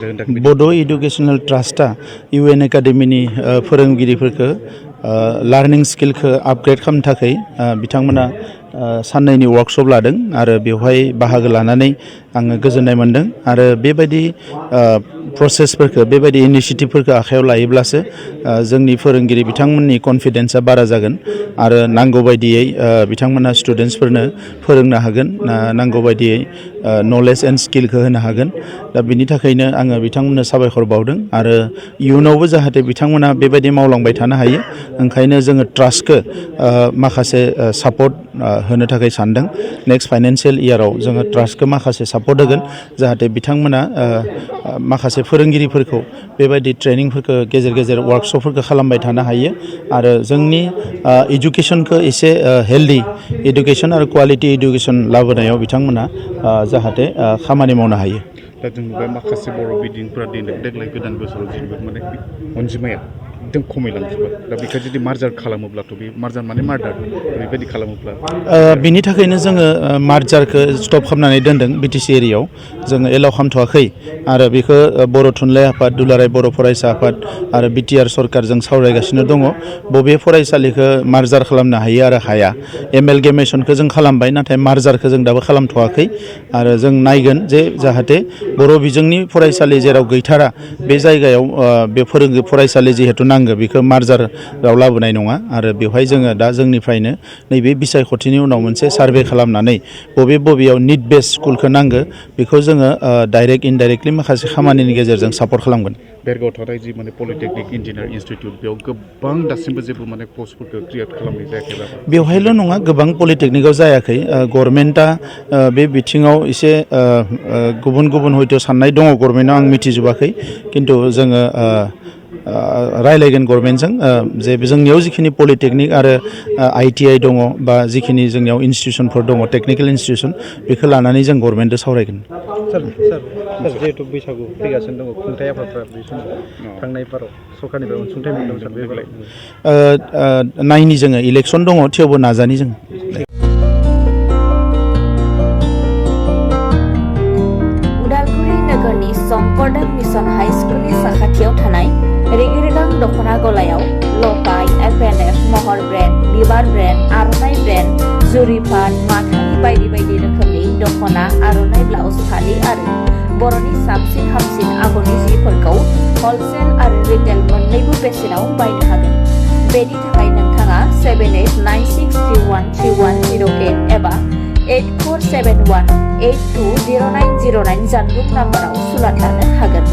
Bodo Educational Trust'a UN Academyनि फोरोंगिरिफोरखौ learning स्किलखौ upgrade खालामनो थाखाय बिथांमोना साननैनि वर्कशप लादों आरो बेवहाय बाहागो लानानै आङो गोजोननाय मोनदों आरो बेबायदि प्रसेसफोरखौ बेबायदि इनिशिएटिभफोरखौ आखायाव लायोब्लासो जोंनि फोरोंगिरि बिथांमोननि कन्फिडेन्सआ बारा जागोन आरो नांगौ बायदियै बिथांमोना स्टुडेन्टसफोरनो फोरोंनो हागोन नांगौ बायदियै नलेज एन्ड स्किलखौ होनो हागोन दा बिनि थाखायनो आङो बिथांमोननो साबायखर बावदों आरो इयुनावबो जाहाथे बिथांमोना बेबायदि मावलांबाय थानो हायो ओंखायनो जोङो ट्रास्टखौ माखासे सापर्ट होनो थाखाय सानदों नेक्स्ट फाइनान्सियेल इयाराव जोङो ट्रास्टखौ माखासे सापर्ट होगोन जाहाथे बिथांमोना माखासे फोरोंगिरिफोरखौ बेबायदि ट्रेनिंफोरखौ गेजेर गेजेर वर्कशपफोरखौ खालामबाय थानो हायो आरो जोंनि इडुकेसनखौ एसे हेल्दी इडुकेसन आरो क्वालिटि इडुकेसन लाबोनायाव बिथांमोना जाहाथे खामानि मावनो हायो दा जों नुबाय माखासे बर' बिल्डिंफोरा देग्लाय गोदान बोसोराव जेनेबा माने अनजिमाया एकदम खमायलांजोबबाय दा बेखौ जुदि मार्जार खालामोब्लाथ' बे मार्जार माने मार्डार बेबायदि खालामोब्ला बिनि थाखायनो जोङो मार्जारखौ स्टप खालामनानै दोनदों बिटिसि एरियायाव जोङो एलाउ खालामथ'वाखै आरो बेखौ बर' थुनलाइ आफाद दुलाराय बर' फरायसा आफाद आरो बिटिआर सरकारजों सावरायगासिनो दङ बबे फरायसालिखौ मार्जार खालामनो हायो आरो हाया एमेलगेमेसनखौ जों खालामबाय नाथाय मार्जारखौ जों दाबो खालामथ'वाखै आरो जों नायगोन जे जाहाथे बर' बिजोंनि फरायसालि जेराव गैथारा बे जायगायाव बे फरायसालि जिहेतु नांगौ बेखौ मार्जाराव लाबोनाय नङा आरो बेवहाय जोङो दा जोंनिफ्रायनो नैबे बिसायख'थिनि उनाव मोनसे सार्भे खालामनानै बबेयाव निड बेस स्कुलखौ नांगौ बेखौ जोङो डाइरेक्ट इनडाइरेक्टलि माखासे खामानिनि गेजेरजों सापर्ट खालामगोन बेरगाव थानाय जि माने पलिटेकनिक इन्जिनियार इन्सटिटिउट बेयाव गोबां दासिमबो जेबो माने पस्टफोरखौ क्रिएट खालामनाय जायाखै बेवहायल' नङा गोबां पलिटेकनिकआव जायाखै गभर्नमेन्टआ बे बिथिङाव एसे गुबुन हयथ' साननाय दङ गभर्नमेन्टआव आं मिथिजोबाखै खिन्थु जोङो रायलायगोन गभर्नमेन्टजों जे जोंनियाव जिखिनि पलिटेकनिक आरो ITI दङ बा जिखिनि जोंनियाव इन्सटिटिउसनफोर दङ टेकनिकेल इन्सटिटिउसन बेखौ लानानै जों गभर्नमेन्टजों सावरायगोन सार जिहेतु बैसागु फैगासिनो दङ खुंथाइ आफादफ्रा बे समाव थांनायफोराव सरकारनिफ्राय अनसुंथाइ मोनदों सार बेबायदि नायनि जोङो इलेक्सन दङ थेवबो नाजानि जों उदालगुरि नोगोरनि सम्पदन मिशन हाई स्कुलनि साखाथियाव थानाय रेगे-रेगां दख'ना गलायाव लफाय FNF महर ब्रेन्ड बिबार ब्रेन्ड आर'नाइ ब्रेन्ड जुरि पाट माथानि बायदि बायदि रोखोमनि दख'ना आर'नाइ ब्लाउस फालि आरो बर'नि साबसिन हामसिन आगरनि जिफोरखौ हलसेल आरो रिटेल मोन्नैबो बेसेनाव बायनो हागोन बेनि थाखाय नोंथाङा 7896313108 एबा 8471820909 जानबुं नाम्बाराव सुलाद लानो हागोन।